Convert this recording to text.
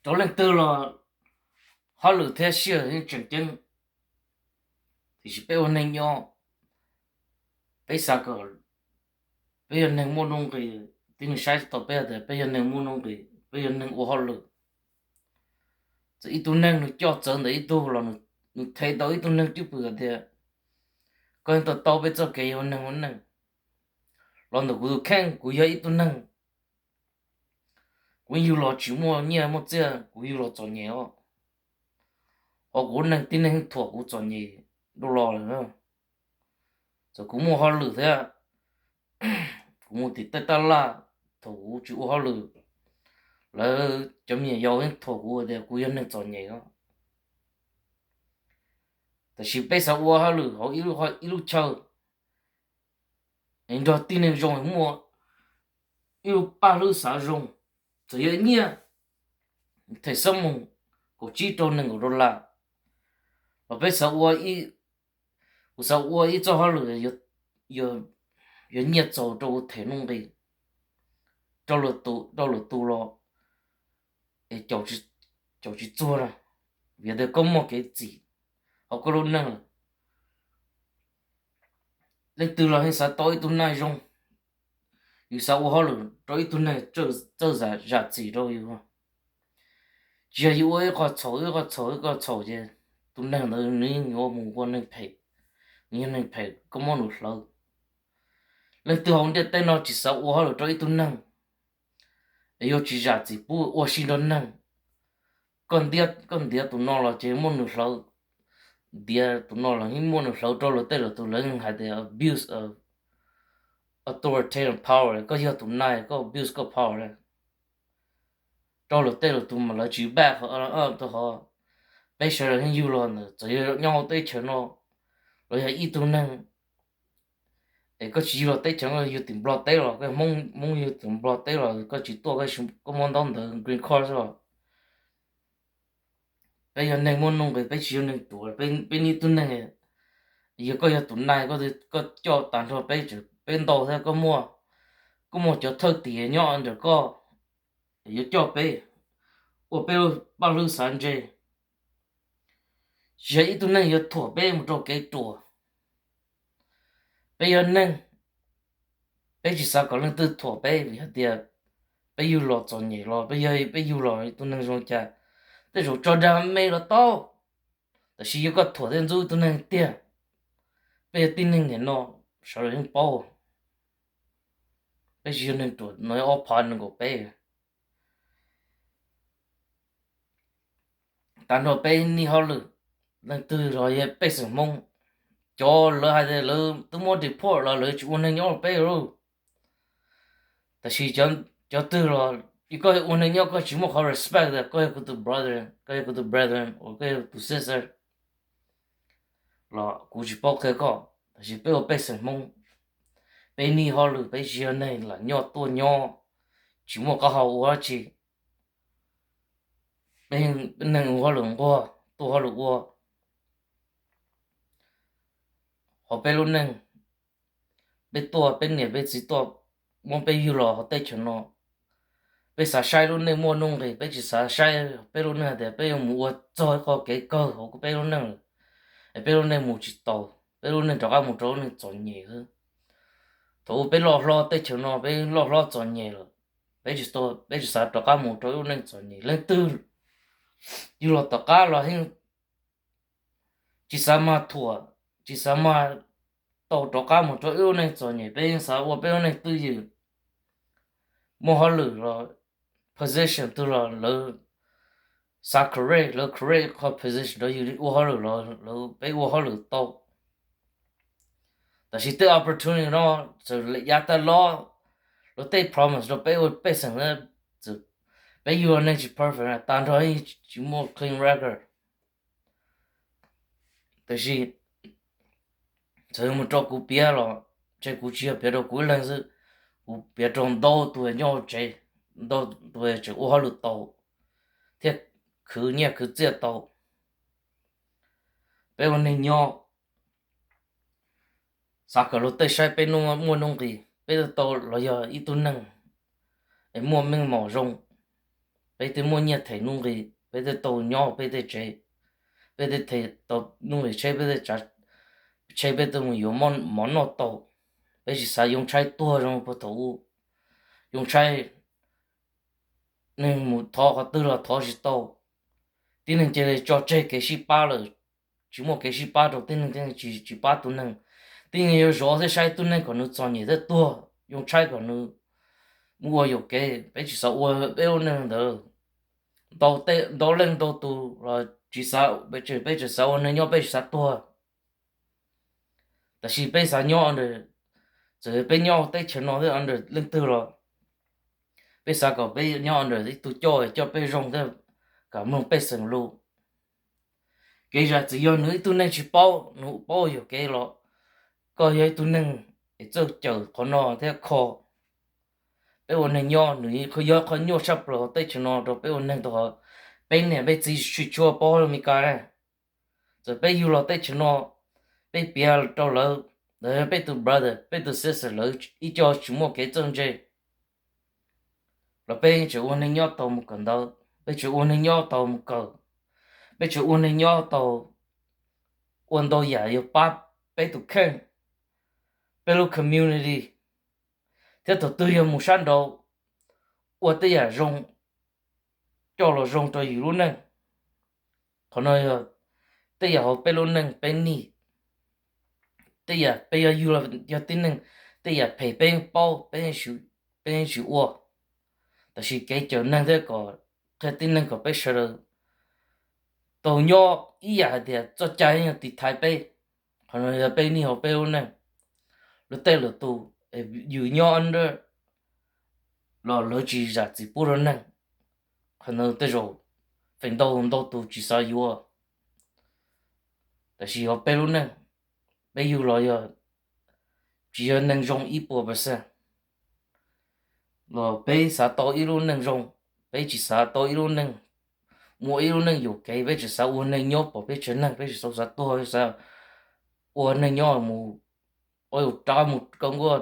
rau leej twg los hauj lwm thiab sij hawm yeej tseem ceeb, tiam sis peb ua neeg nyob, peb xav kom peb yog neeg muaj nuj nqis, tib neeg saib tau peb tias peb yog neeg muaj nuj nqis, peb yog neeg ua hauj lwm. Txawm ib tug neeg nws coj txawv ntawm ib tug los nws them tau ib tug neeg cwj pwm tias koj yeej tau taub peb txoj kev ua neeg ua neej. Los ntawm kuv tus kheej kuv yog ib tug neeg, kuv yug los tsis muaj nyiaj muaj txiaj, kuv yug los txom nyem os. Ho kuv ua neeg tib neeg thuam kuv txom nyem dua los lawm. Txawm kuv muaj hauj lwm thiab, kuv mus tim tej taj laj, thaum kuv tsis ua hauj lwm, lawv cov me nyuam yaus yeej thuam kuv tias kuv yog neeg txom nyem os. Tab sis peb xav ua hauj lwm hauv ib lub chaw, nrog tib neeg zoo, muaj ib lub paj hlwb xav zoo, txawm yog nyiaj them xab moos kaum tsib rau nees nkaum dollar, los peb xav ua, kuv xav ua ib txoj hauj lwm yog nyiaj txaus rau kuv them nuj nqis rau lwm tus los es caum tsis txuag na, vim tias koj muaj kev txim hauv koj lub neej lawm. Leej twg los yeej xav tau ib tug nai zoo, yus xav ua hauj lwm rau ib tug neeg txawj zam txim rau yus. Tsis yog yus ua ib qho txhaum ib qho txhaum ib qho txhaum ces tus neeg ntawd nws yuav mus ua neeg phem, nws yog neeg phem koj muab nws hlawv. Leej twg hauv ntiaj teb no tsis xav ua hauj lwm rau ib tug neeg es yuav tsis zam txim pub ua si nrog neeg, koj ntiav tus no los ces muab nws hlawv, ntiav tus no los yeej muab nws hlawv rau luag tej lwm tus, lawv hais tias abuse of authoritarian power, koj yog tus nai koj abuse koj power rau luag tej lwm tus mas lawv tsis back. Rau qhov peb sawv daws yeej yug los ntawm, txawm yog nyob hauv teb chaws no los yog ib tug neeg es koj tsis yug los teb chaws no, yug tim Nplog teb los, koj Hmoob yug tim Nplog teb los koj tsis tuaj, koj muab ntaub ntawv green card xwb los peb yog neeg muaj nuj nqis, peb tsis yog neeg ruam, peb nib tug neeg. Yog koj yog tus nai, koj coj tag nrho peb, peb ntau thiab, koj muaj cov thawj tim nyob ntawm koj yuav coj peb ua peb lub paj hlwb xav ntse. Tsis yog ib tug neeg yuav thuam peb mus rau kev ruam. Peb yog neeg, peb tsis xav kom leej twg thuam peb vim hais tias peb yug los txom nyem los peb yog peb yug los ib tug neeg zoo cas, tej zaum tso dag me los tau. Tab sis yog koj thuam thiab ntxub ib tug neeg tiag, peb yog tib neeg niam no, sawv daws yeej paub. Peb tsis yog neeg ruam no, ob phav nees nkaum peb. Tag nrho peb nij hauj lwm, leej twg los yog pej xeem Hmoob, cov lawv hais tias lawv twb muab deport los lawv tsis ua neeg nyob rau peb lauj. Tab sis cov twg los, koj ua neeg nyob koj tsis muaj qhov respect tias koj yog kuv tus brother, koj yog kuv tus brethren, uas koj yog tus sister los kuv tsis paub qhia koj. Tab sis peb ua pej xeem Hmoob, peb nij hauj lwm, peb tsis yog neeg lam nyob tuaj nyob, tsis muaj qab hau ua dab tsi. Peb neeg ua hauj lwm nquag, tuaj hauj lwm ua. Hauv peb lub neej, peb tuaj, peb niam peb txiv tuaj muab peb yug los hauv teb chaws no, peb xav saib lub neej muaj nuj nqis, peb tsis xav saib peb lub neej hais tias peb yuav mus ua txog ib qho kev kawg hauv peb lub neej lawm, es peb lub neej mus tsis tau, peb lub neej rov qab mus rau lub neej txom nyem xwb. Thaum ub peb loj hlob teb chaws no, peb loj hlob txom nyem lawm, peb tsis xav rov qab mus rau lub neej txom nyem. Leej twg yug los tom qab los yeej tsis xav mag thuam, tsis xav mag tau rov qab mus rau ib lub neej txom nyem, peb yeej xav ua peb lub neej twj ywm, muaj hauj lwm los position twg los lawv xav create, lawv create qhov position rau yus ua hauj lwm los peb ua hauj lwm tau. Tab sis tej opportunity no txawm yav tag los, luag tej promise rau peb ua pej xeem, peb yug los neeg tsis perfect, tag nrho tsis muaj clean record. Tab sis txawm mus rau kuv piav los, ntshe kuv tsis yog piav rau kuv ib leeg xwb, kuv piav rau ntau tus nyob hauv tsev, ntau tus tseem ua hauj lwm tau thiab khwv nyiaj khwv txiaj tau. Peb ua neeg nyob, xav kom luag tej saib peb muaj nuj nqis, peb tau los yog ib tug neeg es muaj meej mom zoo, peb thiaj muaj nyiaj them nuj nqis, peb thiaj tau nyob peb tej tsev, peb thiaj tau nuj nqis tsheb, peb thiaj tsav tsheb, peb thiaj mus yuav mov noj tau. Peb tsis xav yoo tshaib tuag zoo puag thaum ub. Yoo tshaib, neeg mus thov qhov twg los thov tsis tau. Tib neeg cia li tso tseg kev sib pab lawm, tsis muaj kev sib pab rau tib neeg, tib neeg tsis tsis pab tus neeg. Tib neeg yuav zov thiab saib tug neeg kom nws txom nyem thiab tuag, yoo tshaib kom nws mus ua yuam kev. Peb tsis xav ua peb lub neej ntawd. Ntau leej ntau tus los tsis xav, peb tsis xav ua neeg nyob, peb tsis xav tuag. Tab sis peb xav nyob under, txawm peb nyob teb chaws no thiab under leej twg los peb xav kom peb nyob under ib tug coj coj peb zoo thiab kom mloog pej xeem lus. Kev zam txim yog nws ib tug neeg tsis paub, nws paub yuam kev los koj yog ib tug neeg es txawj cawm qhov no thiab kho peb ua neeg nyob, nws yog qhov nyuaj tshaj plaws hauv teb chaws no rau peb ua neeg tau. Peb niam peb txiv tsis tshua paub Amelikas na. Txawm peb yug los teb chaws no, peb piav rau lawv, lawv yog peb tus brother peb tus sister, lawv ib co tsis muaj kev txawj ntse los peb tseem ua neeg nyob tau mus kawm ntawv, peb tseem ua neeg nyob tau mus kawm, peb tseem ua neeg nyob tau ua ntau yam yuav pab peb tus kheej, peb lub community, thiab thaum twg yog mus sab nraud ua tej yam zoo, coj los zoo rau yus lub neej. Qhov no yog tej yam hauv peb lub neej peb nij, tej yam peb yog yug los yog tib neeg, tej yam phem peb yeej paub, peb yeej tsis ua. Tab sis kev cawm neeg thiab kom qhia tib neeg kom peb sawv daws tau nyob ib yam hais tias txoj cai yog tiv thaiv peb. Qhov no yog peb nij hauv peb lub neej. Luag tej lwm tus yus nyob under los lawv tsis zam txim pub rau neeg. Qhov ntawd tej zaum feem ntau ntau tus tsis xav yuav. Tab sis hauv peb lub neej, peb yug los yog tsis yog neeg zoo ib puas percent los peb xav tau ib lub neej zoo, peb tsis xav tau ib lub neej, muaj ib lub neej yuam kev, peb tsis xav ua neeg nyob pom peb tsev neeg, peb tsis xav xav tuag, peb xav ua neeg nyob mus ua yus rab mus kaw nkuaj